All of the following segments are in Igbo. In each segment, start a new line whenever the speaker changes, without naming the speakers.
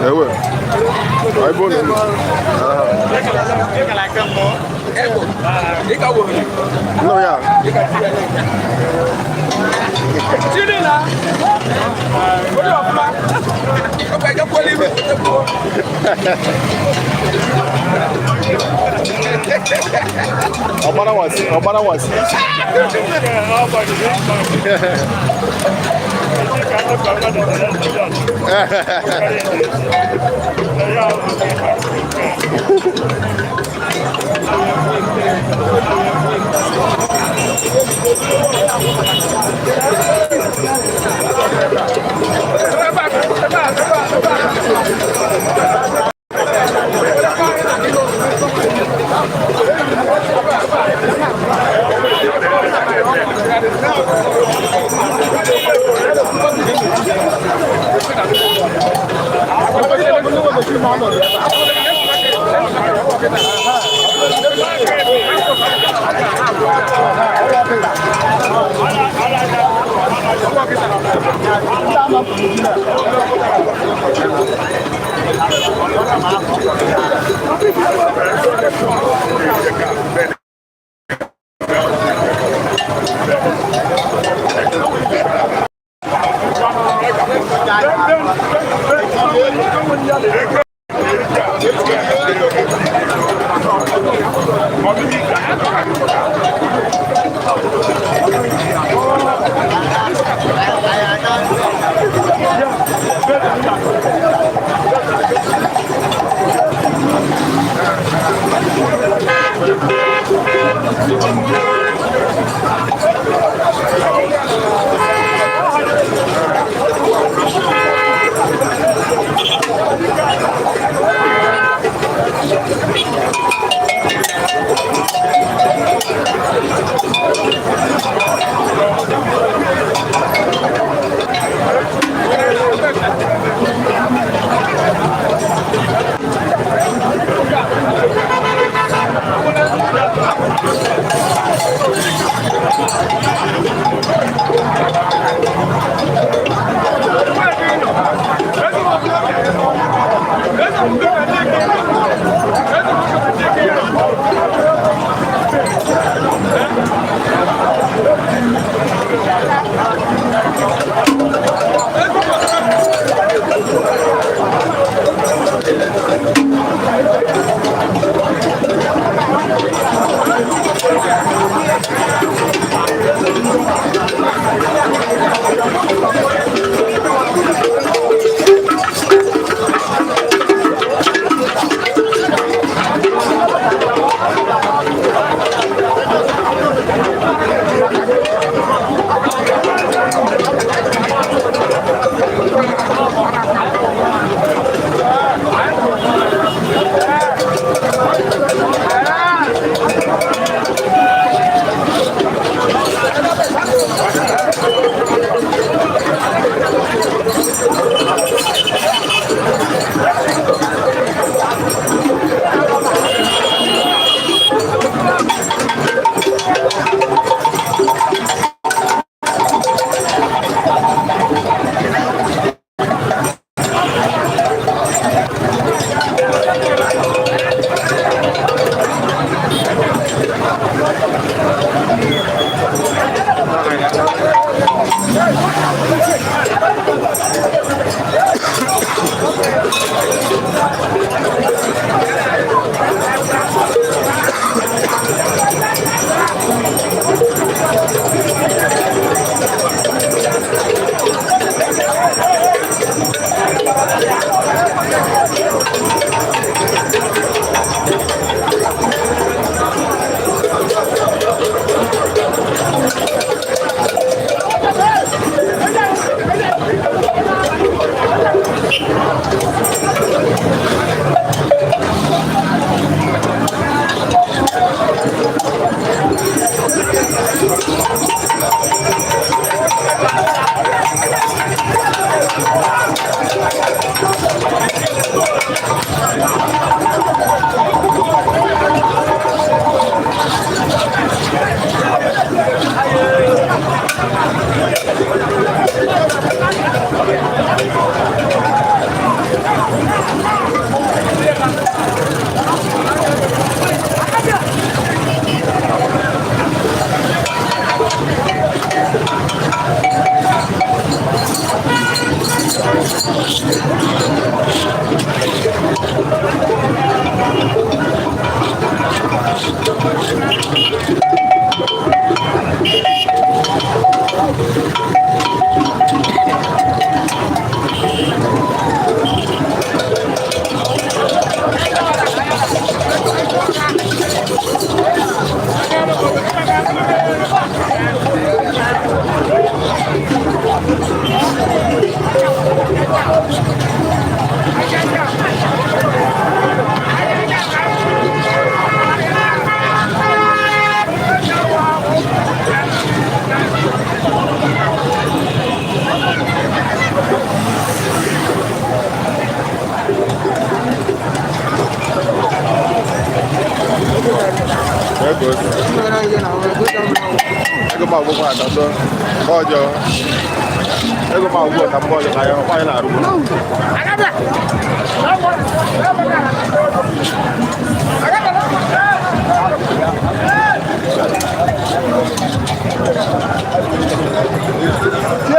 Ewe. Ay bon. No ya. Ọgbara wasi, ọgbara wasi. Ego ego m agwụgwọ atọ ọjọọ ego m agwụgwọ ka mgbe ọjọọ na ya ọkwa anyị na-arụgbu.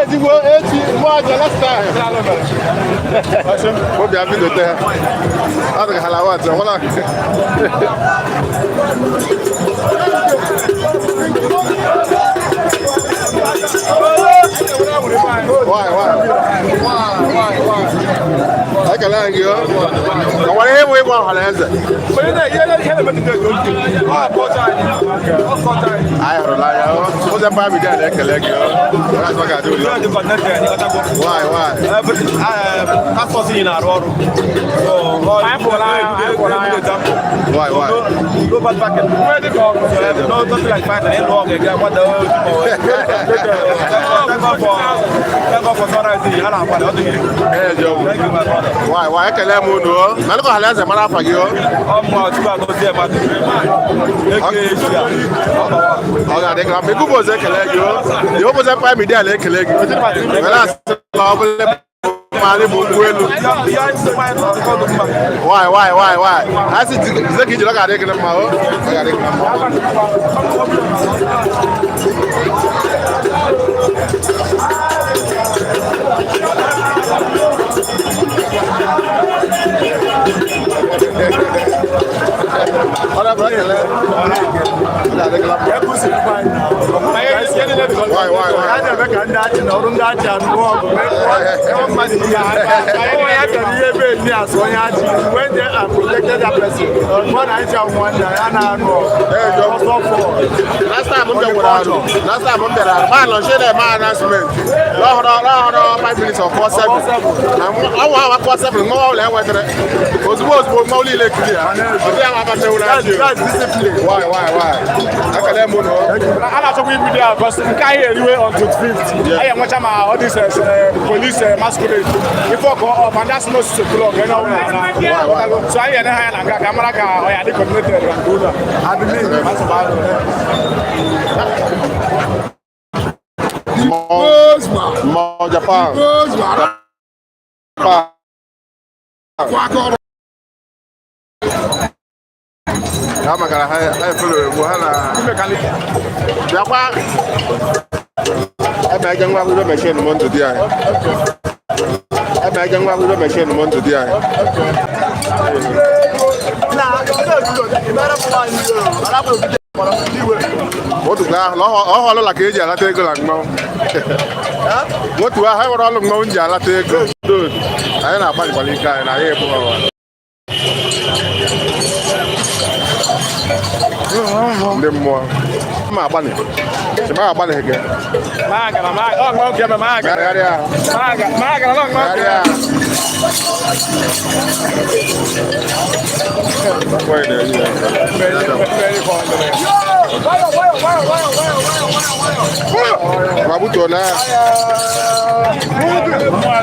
Ezigbo echi mgbe ọjọọ last time. Obi abidote ha. Ọ dị ka ha lawa atọ wala. Why, why? Ekele gị o. O nwere ihe bụ ịgwa ọha na eze? Anyị hụrụ n'anya o. Ụzọ mba midia na-ekele gị o. Onye azụ ọ ga-adị ule. Why, why?
Na-arụ ọrụ.
Why, why?
Go back back. No, don't like fighting. Ịlụ ọgụ ga agbada ozugbo. Thank God for sunrise. Ha na-akwado. Ọ dịghị.
Ee, eziokwu.
Thank you, my brother.
Why, why? Ekele m unu o. Na ndị ọha na eze mara afa gị o.
Ọ mụ Chukwu agọzie mmadụ. Eke esi a.
Ọ ga-adị ka mma. Ikubu ọzọ ekele gị o. The ụbọchị mpa midia na-ekele gị. Were asị na ọ bụla mmadụ bụ nkwụ elu. Why, why, why, why? A sị jize ka ijiri ọ ga-adị gị mma o. Ọ ga-adị gị mma. Ọ na-abụ ekele. Ọ ga-adị gị mma. Why, why, why?
A na-eme ka ndị achị na ọrụ ndị achị anụọ ọgụ mmadụ ihe onye ya bịara ihe ebe ni asụ onye achị when they are protected that person mụ na anyị nwanne ya na-anụ ọgụ ọsọ fọ.
Last time m bịakwara arụ, last time m bịara arụ, ma nọchie na-eme announcement. Lọhọrọ lọhọrọ 5 minutes of 4 7. Na ọnwa awa 4 7 nwa ụlọ enwetara. Ozugbo ozugbo nwa ụlọ ile ekiri ya. Ọ dịghị ama abata ewu na-achị.
That's discipline.
Why, why, why? Ekele m unu.
A na-achọkwa ibido ya because nke anyị eriwe on 25th. Anyị enwecha ma all this police masquerade ife ọkọ ọ ma ndị asị na osisi o'clock onye ọbụla na so anyị ene ha ya na nga ka mara ka ọ ya dị coordinated ka nke ụlọ
I believe.
Mmụọ Japan. Japan. Ha makara ha ha efere egwu ha na bịakwa. Ebe eje nwa ahụhụ mechin m ndụ di anyị. Ebe eje nwa ahụhụ mechin m ndụ di anyị. Otu ahụ ọhọlụla ka eji alata ego na mmanwụ. Otu ahụ enwere ọlụ mmanwụ ji alata ego. Anyị na-agbalịkwala ike anyị na anyị ebu ọwa. Ndị mmụọ. Ma agbalị. Chima agbalị gị. Megharịa ahụ. Megharịa ahụ. Wait there, yeah. Ma butuo na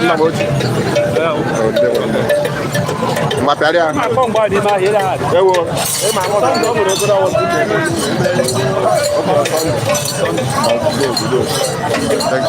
nna m ochie. Oh, ndewo. Ma pịarịa. Ewo. Thank you.